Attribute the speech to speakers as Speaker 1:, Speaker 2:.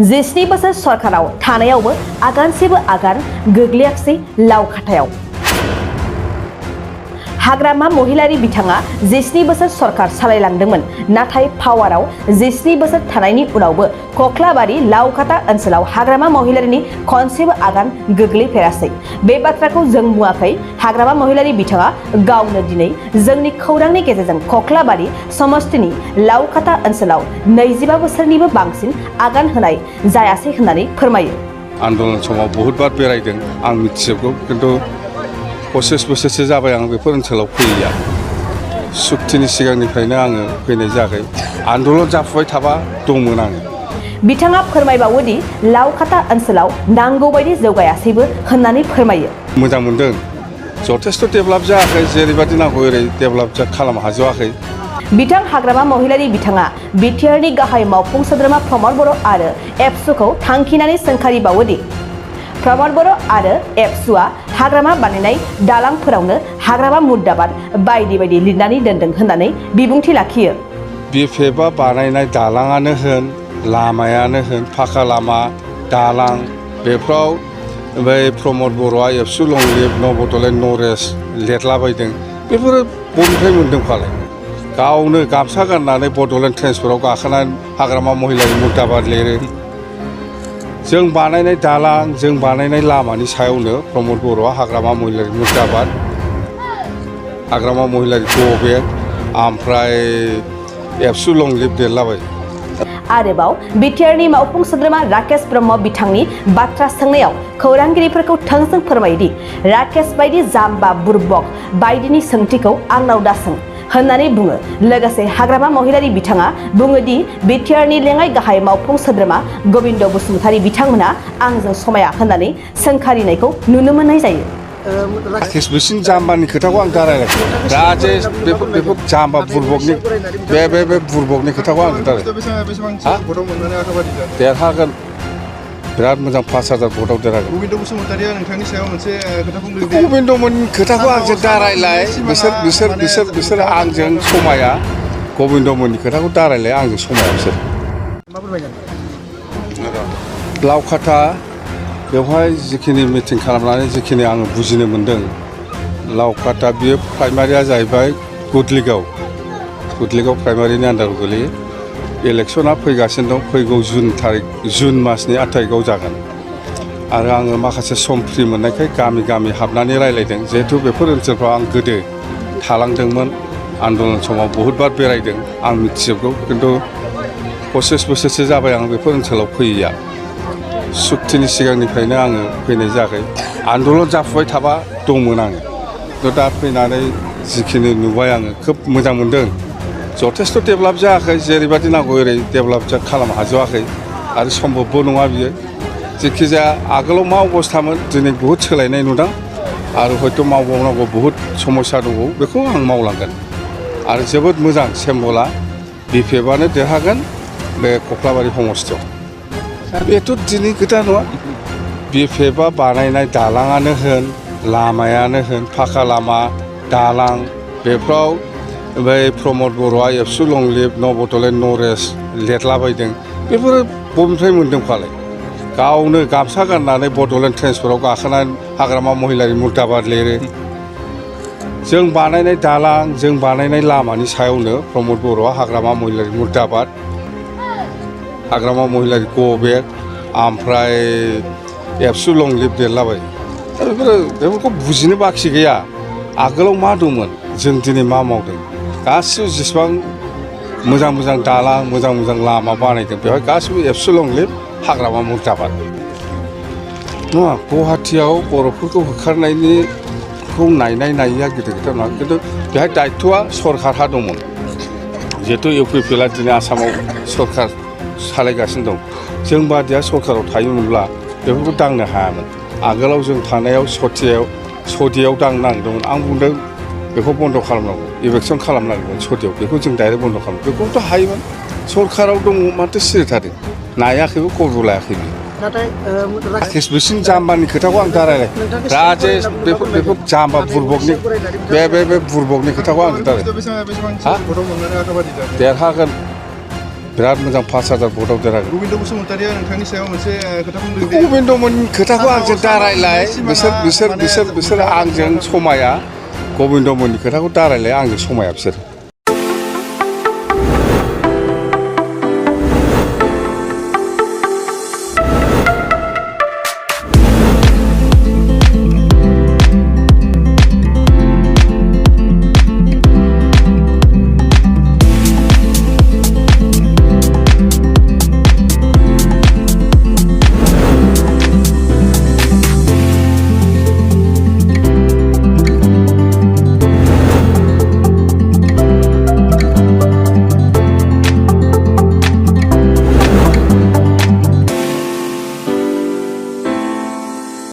Speaker 1: जिस्नि बोसोर सरकाराव थानायावबो आगानसेबो आगान गोग्लैयाखसै लावखाथायाव। हाग्रामा महिलारि बिथाङा जिस्नि बोसोर सरकार सालायलांदोंमोन, नाथाय पावाराव जिस्नि बोसोर थानायनि उनावबो कक्लाबारि लावखाथा ओनसोलाव हाग्रामा महिलारिनि खनसेबो आगान गोग्लैफेरासै। बे बाथ्राखौ जों बुङाखै, हाग्रामा महिलारि बिथाङा गावनो दिनै जोंनि खौरांनि गेजेरजों कक्लाबारि समष्टिनि लावखाथा ओनसोलाव 25 बोसोरनिबो बांसिन आगान होनाय जायासै होननानै फोरमायो।
Speaker 2: आन्दलन समाव बहुत बार बेरायदों, आं मिथिजोबगौ, किन्तु 25 बोसोरसो जाबाय आं बेफोर ओनसोलाव फैयैया। सुक्तिनि सिगांनिफ्रायनो आङो फैनाय जायाखै। आन्दलन जाफुबाय थाबा दंमोन आङो।
Speaker 1: बिथाङा फोरमायबावो दि लावखाथा ओनसोलाव नांगौबायदि जौगायासैबो होननानै फोरमायो।
Speaker 2: मोजां मोनदों, जथेस्थ' डेभेलप जायाखै, जेरैबायदि नांगौ ओरै डेभेलप खालामनो हाजोबाखै।
Speaker 1: बिथां हाग्रामा महिलारि बिथाङा बिटिआरनि गाहाय मावफुं सोद्रोमा प्रमद बर' आरो एबसुखौ थांखिनानै सोंखारिबावोदि प्रमद बर' आरो एबसुआ हाग्रामा बानायनाय दालांफोरावनो हाग्रामा मुर्दाबाद बायदि बायदि लिरनानै दोनदों होननानै बिबुंथि लाखियो।
Speaker 2: बिएफएफआ बानायनाय दालाङानो होन, लामायानो होन, फाखा लामा, दालां, बेफ्राव बै प्रमद बर'आ एबसु लंलिब नबदलेण्ड नरेश लिरलाबायदों, बेफोरो बबेनिफ्राय मोन्दों फालाय? गावनो गामसा गाननानै बड'लेण्ड ट्रेन्सफराव गाखोनानै हाग्रामा महिलारि मुर्दाबाद लिरो। जों बानायनाय दालां, जों बानायनाय लामानि सायावनो प्रमद बर'आ हाग्रामा महिलारि मुर्दाबाद, हाग्रामा महिलारि ग'बेक, ओमफ्राय एबसु लंलिब लिरलाबाय।
Speaker 1: आरोबाव बिटिआरनि मावफुं सोद्रोमा राकेश ब्रह्म बिथांनि बाथ्रा सोंनायाव खौरांगिरिफोरखौ थोंजों फोरमायोदि राकेश बायदि जाम्बा बुर्बक बायदिनि सोंथिखौ आंनाव दासों होननानै बुङो। लोगोसे हाग्रामा महिलारि बिथाङा बुङो दि बिटिआरनि लेङाइ गाहाय मावफुं सोद्रोमा गबिन्द बसुमतारी बिथांमोना आंजों समाया होननानै सोंखारिनायखौ नुनो मोननाय जायो।
Speaker 2: राकेश बिसिनि जाम्बानि खोथाखौ आं दा रायलायखै। राजेश बेफोर जाम्बा बुर्बकनि बे बुर्बकनि खोथाखौ आं दा देरहागोन, बिराद मोजां 5000 भटआव देरहागोन।
Speaker 3: गबिन्द बसुमतारीया नोंथांनि सायाव मोनसे खोथा बुंदों।
Speaker 2: गबिन्दमोननि खोथाखौ आंजों दा रायलाय, बिसोर आंजों समाया। गबिन्दमोननि खोथाखौ दा रायलाय, आंजों समाया बिसोर।
Speaker 3: मा फोरमायगोन?
Speaker 2: लावखाथा बेवहाय जिखिनि मिटिं खालामनानै जिखिनि आङो बुजिनो मोन्दों, लावखाथा बियो प्राइमारिया जाहैबाय गुदलिगाव प्राइमारिनि आन्दाराव गोलैयो। इलेक्सना फैगासिनो दं, फैगौ जुन मासनि 8 तारिखआव जागोन। आरो आङो माखासे सम फ्रि मोननायखाय गामि गामि हाबनानै रायलायदों, जिहेथु बेफोर ओनसोलफ्राव आं गोदो थालांदोंमोन, आन्दलन समाव बहुद बार बेरायदों, आं मिथिजोबगौ, किन्तु 25 बोसोरसो जाबाय आं बेफोर ओनसोलाव फैयैया। सुक्तिनि सिगांनिफ्रायनो आङो फैनाय जायाखै। आन्दलन जाफुबाय थाबा दंमोन आङो। दा फैनानै जिखिनि नुबाय आङो खोब मोजां मोनदों। जथेस्थ' डेभेलप जायाखै, जेरैबायदि नांगौ ओरै डेभेलप खालामनो हाजोबाखै, आरो सम्भबबो नङा बियो। जेखिजाया आगोलाव मा अबस्थामोन, दिनै बहुद सोलायनाय नुदों, आरो हयथ' मावबावनांगौ बहुद समस्या दंबावो, बेखौ आं मावलांगोन। आरो जोबोद मोजां सेम्बला, बिपिएफआनो देरहागोन बे कक्लाबारि समष्टियाव। बेथ' दिनै खोथा नङा। बिपिएफआ बानायनाय दालाङानो होन, लामायानो होन, फाखा लामा, दालां, बेफ्राव बै प्रमद बर'आ एबसु लंलिब नबदलेण्ड नरेश लिरलाबायदों, बेफोरो बबेनिफ्राय मोन्दों फालाय? गावनो गामसा गाननानै बड'लेण्ड ट्रेन्सफराव गाखोनानै हाग्रामा महिलारि मुर्दाबाद लिरो। जों बानायनाय दालां, जों बानायनाय लामानि सायावनो प्रमद बर'आ हाग्रामा महिलारि मुर्दाबाद, हाग्रामा महिलारि ग'बेक, ओमफ्राय एबसु लंलिब लिरलाबाय। बेफोरखौ बुजिनो बाखि गैया। आगोलाव मा दंमोन, जों दिनै मा मावदों, गासिबो जेसेबां मोजां मोजां दालां, मोजां मोजां लामा बानायदों, बेवहाय गासिबो एबसु लंलिब हाग्रामा मुर्दाबाद। नङा, गुवाहाटियाव बर'फोरखौ होखारनायनिखौ नायिया गिदिर खोथा नङा, किन्तु बेहाय दायित्वआ सरकारहा दंमोन। जिहेतु इउपिपिएलआ दिनै आसामाव सरकार सालायगासिनो दं। जों बादिया सरकाराव थायोमोनब्ला बेफोरखौ दांनो हायामोन। आगोलाव जों थानायाव सदियाव दांनो नागिरदोंमोन। आं बुंदों बेखौ बन्द' खालामनांगौ, इलेक्सन खालामनांगौमोन सदियाव, बेखौ जों डाइरेक्ट बन्द' खालामनांगौ। बेखौथ' हायोमोन, सरकाराव दङ, माथो सिरि थादों, नायाखैबो, खबर लायाखैबो। राकेश बिसिनि जाम्बानि खोथाखौ आं दा रायलाय। राजेश बेफोर जाम्बा बुर्बकनि बे बुर्बकनि खोथाखौ आं दा देरहागोन, बिराद मोजां 5000 भटआव देरहागोन।
Speaker 3: गबिन्द बसुमतारिया नोंथांनि सायाव मोनसे खोथा बुंदों दि
Speaker 2: गबिन्दमोन खोथाखौ आंजों दारायलाय बिसोर आंजों समाया गबिन्दमोननि खोथाखौ दारायलाय आंजों समाया बिसोर